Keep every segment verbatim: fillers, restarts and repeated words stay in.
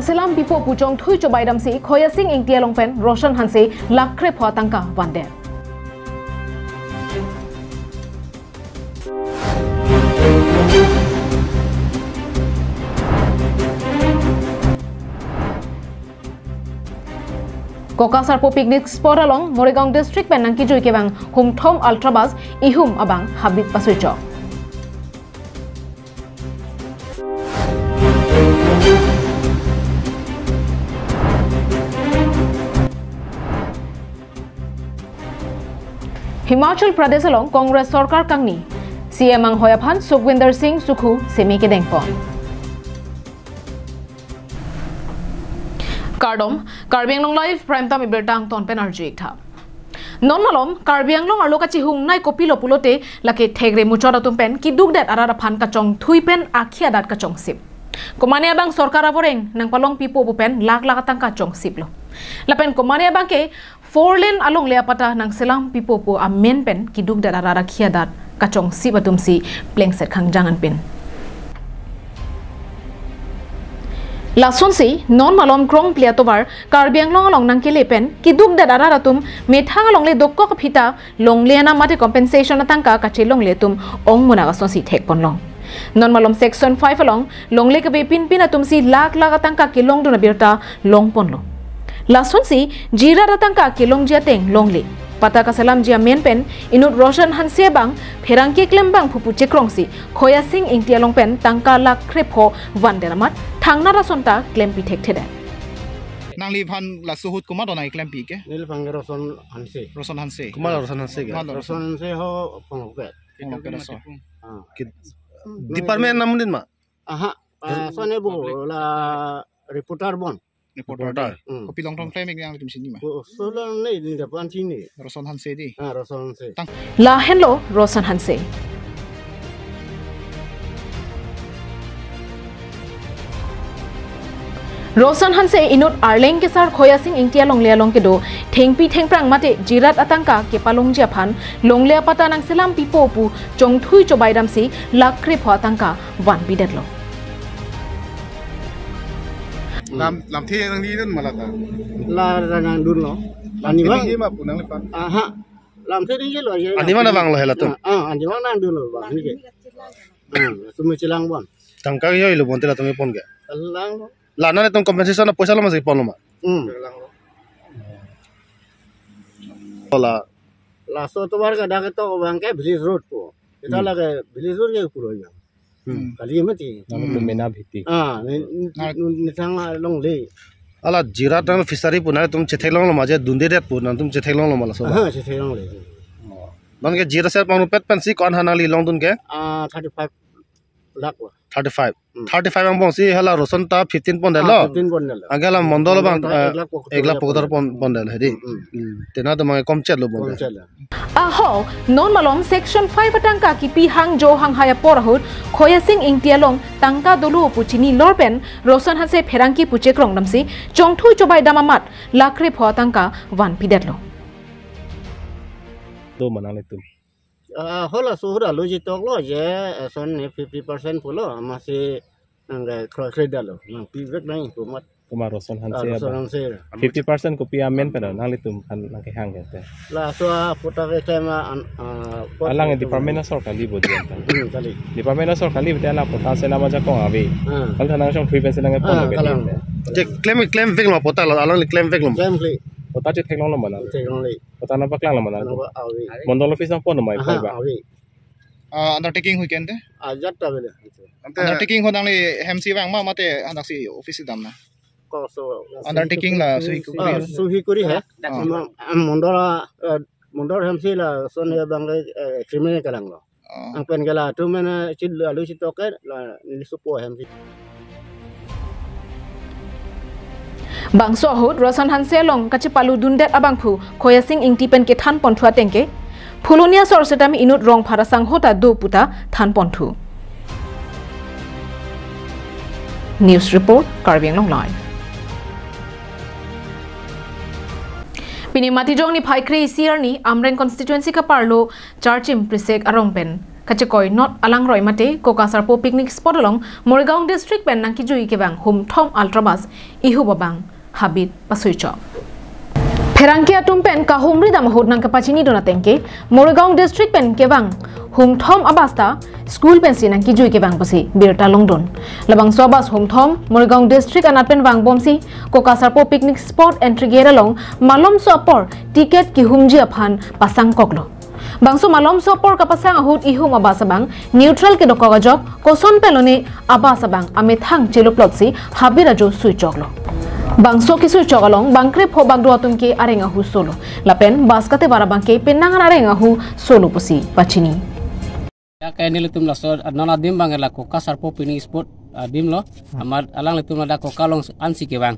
Selam pipo pu chongthui chobai damsi Khoyasing Ingti along pen Roshan Hanse lakh krepho atangka vandet. Koka Sarpo picnic spot along Morigaon district pen nangkijui kevang humthom ultra bus ihum abang habit pasoi chok. Himachal Pradesh along Congress sorkar kangni, C M anghoi aphan Sukhwinder Singh Sukhu seme kedengpon. Kardom, Karbi Anglong Live Prime Time ibirta angton pen arju iktha. Non malom, Karbi Anglong arlo kachihungnei kopilo pulote, lake thekre muchot atum pen kidukdet arat aphan kachongthui pen akhei adat kachongsip. Komane abang sorkar avoreng nangpalong pipo pu pen lakh lakh atangka chongsiplo. Lapen komane abang ke four lane alongle apatta nangselam pipo pu amen pen kidukdet arat akhei adat kachongsip atumsi plengset khangjang anpin. Lasonsi non malom krongpli atovar Karbi Anglong along nangkele pen kidukdet arat atum methang alongle dokok aphita longle anam mate compensation atangka kachelongle atum ongmunak asonsi thekponlong. Non malom section five along longle kave pinpin atumsi lakh lakh atangka kelongdun abirta longponlo. Lasonsi jirat atangka kelongji ateng longle patta kaselamji amen pen inut Roshan Hanse abang pherangke klem abangphu pu chekrongsi Khoyasing Ingti along pen tangka lakh krepho vandet amat thangnat ason ta klempi thekthedet. Nangliphan laso ahut komat do nangklempi ke? Neliphan ke Roshan Hanse. Roshan Hanse. Komat Roshan Hanse ke? Komat Roshan Hanse ho Pongpet. Pongpet aso. Ah. Department amen ma? Aha. Ah, sone bo la reporter bon. Reporter. Reporter. Hmm. Kopi longtong klem ik nangtum chini ma? Ko solong ne ni dapan chini. Roshan Hanse di. Ah, Roshan Hanse. Lahenlo Roshan Hanse. Roshan Hanse inut Arleng kesar Khoyasing Ingti alongle along kedo thengpi thengphrang mate jirat atangka kepalongji aphan longle apatta nangselam pipo pu chongthui chobai damsi lakh krepho atangka vanpidetlo. Lam, lamthe nangli dun ma la ta? La ra nangdunlo. Lamthe nangji ma pu nangliphan? Aha. Lamthe nangji lo je. Anima nangvanglo hela tum? Ah, ah, anima nangdunlo bang ni ke. Hmm, sumi chelang bon. Tangka yo ilo bonte latum pon ke? Langlo. La nanglitum compensation apoisa lo masi ponlo ma? Hmm. Hola. Laso atovar ke dak ketok abang ke village road po. Kita Hmm. lake village road ke puro ya. Hmm. Kali mati. Nang Hmm. tumena bhiti. Ah, ni, ni, Na- ni, ni thang longle. Ala jirat nang fishery pu nangtum chetheklonglo ma je dundedet pu nangtum chetheklonglo ma laso? Aha, chetheklongle. Oh. Non ke jirat sel pangpet pensi ko-an ha nangli longdun ke? Ah, thirty-five lakh wa. Thirty-five. Hmm. Thirty-five angbongsi hala Roshan ta fifteen pondetlo. Ah, fifteen pondetlo. Anke hala mondol abang, Mondol ta eh, ek lakh pokot ek lakh pokot pondetlo. Pondetlo, hedi. Hmm, hmm. Hmm. Tena to mangai komchetlo bonde. Komchetlo. Ahok, non malom section five atangka kipi hangjo hanghai apor ahut, Khoyasing Ingti along tangka dolo pu chini lor pen, Roshan Hanse pherangke pu chekrong damsi, chongthui chobai dam amat, lakh krepho atangka vanpidetlo. Do ma nanglitum? Ah, halaso ahut alo chetoklo je, eh, son ne fifty percent pulo, masi nang kroikre detlo, nangpivek nang pu mat. Komat Roshan Hanse Ah, Roshan abang. Hanse. Fifty percent kopi amen pen nanglitum aphan nangkehang ke te? Laso apatta keklem an, ah, pot Alang itu department asor kali bo dia kan. Hmm, kali. Department asor kali betul alang patta selam ajakong ave. Hmm. Kali thanang chongthui pensi nangkepon Ah, ave. Kalang. Je klem, klemveklo patta la, alangli klemveklo. Klemvek. Patta chetheklonglo ma nang? Chetheklongle. Patta nangpaklanglo ma nang? Nangpa ave. Mondol office nangponlo ma Aha, ipai ba? Ave. Ah, undertaking huiken te? Ajat ta bele. Ante Undertaking ho nangli hemsi vang ma mate hadaksi office damna? Koso. Undertaking la suhi kuri. Ah, suhi kuri he. Ah. Ama, am, mondol, eh, mondol hemsi lason he bang, eh, criminal kalanglo. Ah. Ang pen ke latum mena chil alu chitok ke la neli supo hemsi. Bangso ahut Roshan Hanse along kachepaludundet abangphu Khoyasing Ingti pen kethanponthu ateng ke, Phuloni asor setame inut Rongphar asangho ta do puta thanponthu. News report, Karbi Anglong Live. Pini Matijong niphai kre-isi arni Amreng constituency kaparlo Charchim Prisek arong pen kachekoi not alangroi mate Kokasarpo picnic spot along Morigaon district pen nangkijui kevang humthom ultra bus ihum abang habit pasuichok. Pherangke atum pen kahumri dam ahut nangkepachinidun ateng ke Morigaon district pen kevang humthom abus ta school pensi nangkijui kevang pusi birta longdun. Labangso abus humthom Morigaon district anat pen vangbomsi Kokasarpo picnic spot entry gate along malomso apor ticket kihumji aphan pasangkoklo. Bangso malomso apor kapasang ahut ihum abus abang neutral kedokok ajok koson pelone abus abang amethang cheluplotsi habit ajo suichoklo. Bangso kesuichok along bangkrepho bak do atum ke areng ahu solo. Lapen bus katevar abang ke penang areng ahu solo pusi pachini. Ya, ke nelitum laso non adim abang la Kokasarpo picnic spot adim lo. Amat alanglitum ladak Koka along ansi kevang.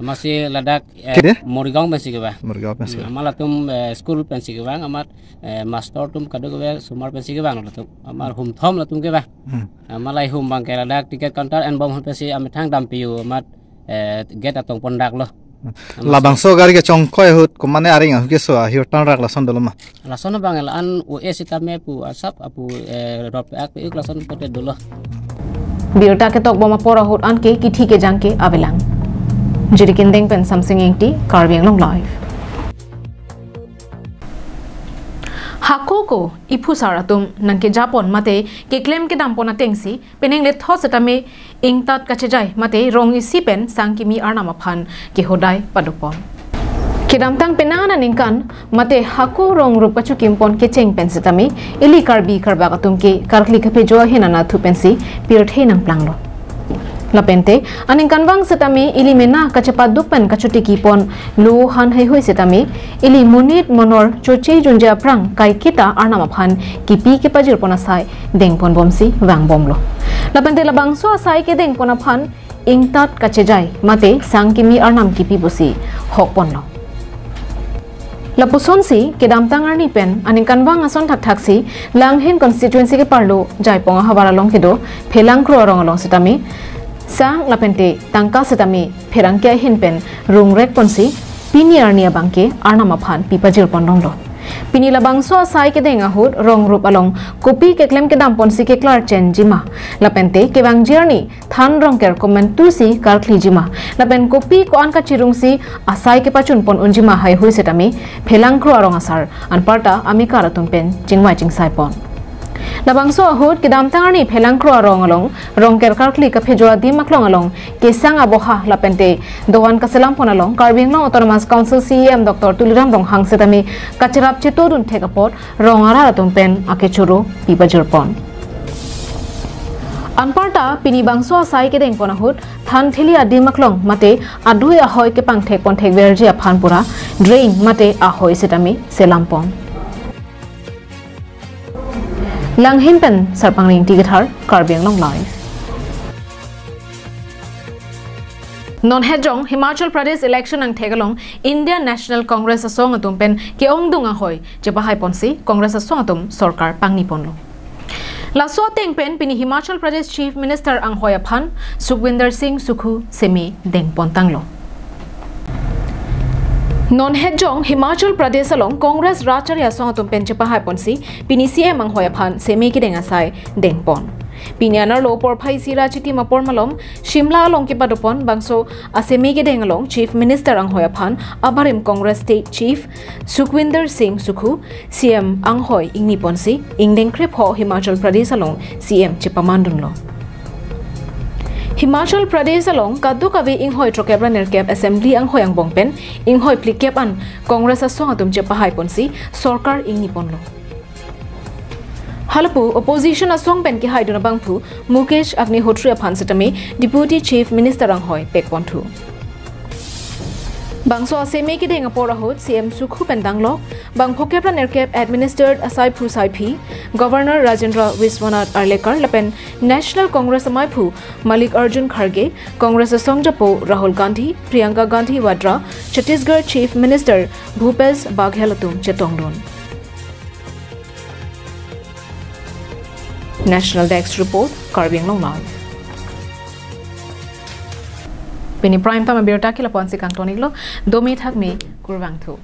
Amatsi ladak, eh, Kede? Morigaon pensi kevang. Morigaon pensi. Hmm, amat latum, eh, school pensi kevang, amat, eh, master atum kadokave osomar pensi kevang latum. Amat humthom latum kevang. Hmm. Amat la ihum abang ke ladak ticket counter enbom ahut pensi amethang dampiu amat, eh, gate atong pondaklo. Hmm. Amat labangso gari kechongkoi ahut komatne areng ahu keso ahir tan rak lason dolo ma? Lason abang la-an U S sitame pu asap apu, eh, rot pe-ak pe-ik lason pote dolo. Birta ketokbom apor ahut anke kithi kejang ke avelang. Jiri Kindeng pen Samsing Ingti, Karbi Anglong Live. Hako ko iphusar atum nangkejapon mate keklem kedampon atengsi penang lethot setame ingtat kachejai mate rong isi pen sang kimi arnam aphan kehodai padopon. Kedamtang penang aningkan mate hako rong rup kachukimpon kecheng pen setame ili Karbi Karbak atum ke karkli kaphejo ahin anatthu pensi pirthe nangplanglo. Lapente aningkanvang setame ili mena kachepaduk pen kachotikipon lo han heihui setame ili monit monor choche junje aphrang kaiketa arnam aphan kipi kepajirpon asai dengponbomsi vangbomlo. Lapente labangso asai kedengpon aphan ingtat kachejai mate sang kimi arnam kipi pusi hokponlo. Lapusonsi kedamtang arni pen aningkanvang ason thakthaksi Langhin constituency keparlo Jaipong ahavar along kedo Phelangkro arong along setame sang lapente tangka setame pherangke ahin pen rungrekponsi pini arni abang ke arnam aphan pipajirpon longlo. Pini labangso asai kedeng ahut rong rup along kopi keklem kedamponsi keklarchenjima lapente kevangji arni than rongker komantusi karklijima lapen kopi ko-an kachirungsi asai kepachunpon unjima heihui setame Phelangkro arong asar anparta amekar atum pen chingvai chingsaipon. Labangso ahut kedamtang arni Phelangkro arong along rongker karkli kaphejo adim aklong along kesang aboha lapente doan kaselampon along Karbi Anglong Autonomous Council C E M Doctor Tuliram Ronghang setame kacherap chetodun thek apot rong arat atum pen akechoro pipajirpon. Anparta pini bangso asai kedengpon ahut than theli adim aklong mate adui ahoi kepangthekpon thekverji aphan pura drain mate ahoi setame selampon. Langhin pen Sarpang Ringti Kethar, Karbi Anglong Live. Non hejong Himachal Pradesh election angthek along Indian National Congress asong atum pen ke-ongdung ahoi chepahaiponsi Congress asong atum sorkar pangniponlo. Laso ateng pen pini Himachal Pradesh Chief Minister anghoi aphan Sukhwinder Singh Sukhu seme dengpontanglo. Non hejong Himachal Pradesh along Congress rat chari asong atum pen chepahaiponsi pini C M anghoi aphan seme kedeng asai dengpon. Pini anerlo porphai isi ra chitim apor malom Shimla along kepadopon bangso aseme kedeng along Chief Minister anghoi aphan abarim Congress State Chief Sukhwinder Singh Sukhu C M anghoi ingniponsi ingdeng krepho Himachal Pradesh along C M chepamandunlo. Himachal Pradesh along kadokave inghoi throkkep ra nerkep Assembly anghoi angbong pen inghoi phlikep an Congress asong atum chepahaiponsi sorkar ingniponlo. Halapu opposition asong pen kehaidun abangphu Mukesh Agnihotri aphan setame Deputy Chief Minister anghoi pekponthu. Bangso aseme kedeng apor ahut C M Sukhu pen danglok bang phokep ra nerkep administered asaiphu saiphi, Governor Rajendra Vishwanath Arlekar lapen National Congress amaiphu Mallikarjun Kharge, Congress asong japo Rahul Gandhi, Priyanka Gandhi Vadra, Chhattisgarh Chief Minister Bhupesh Baghel atum chetongdun. National Desk Report, Karbi Anglong Live. Pini Prime Time abirta ke lapu-ansi kangton-iklo, dome thakme, kurvangthu.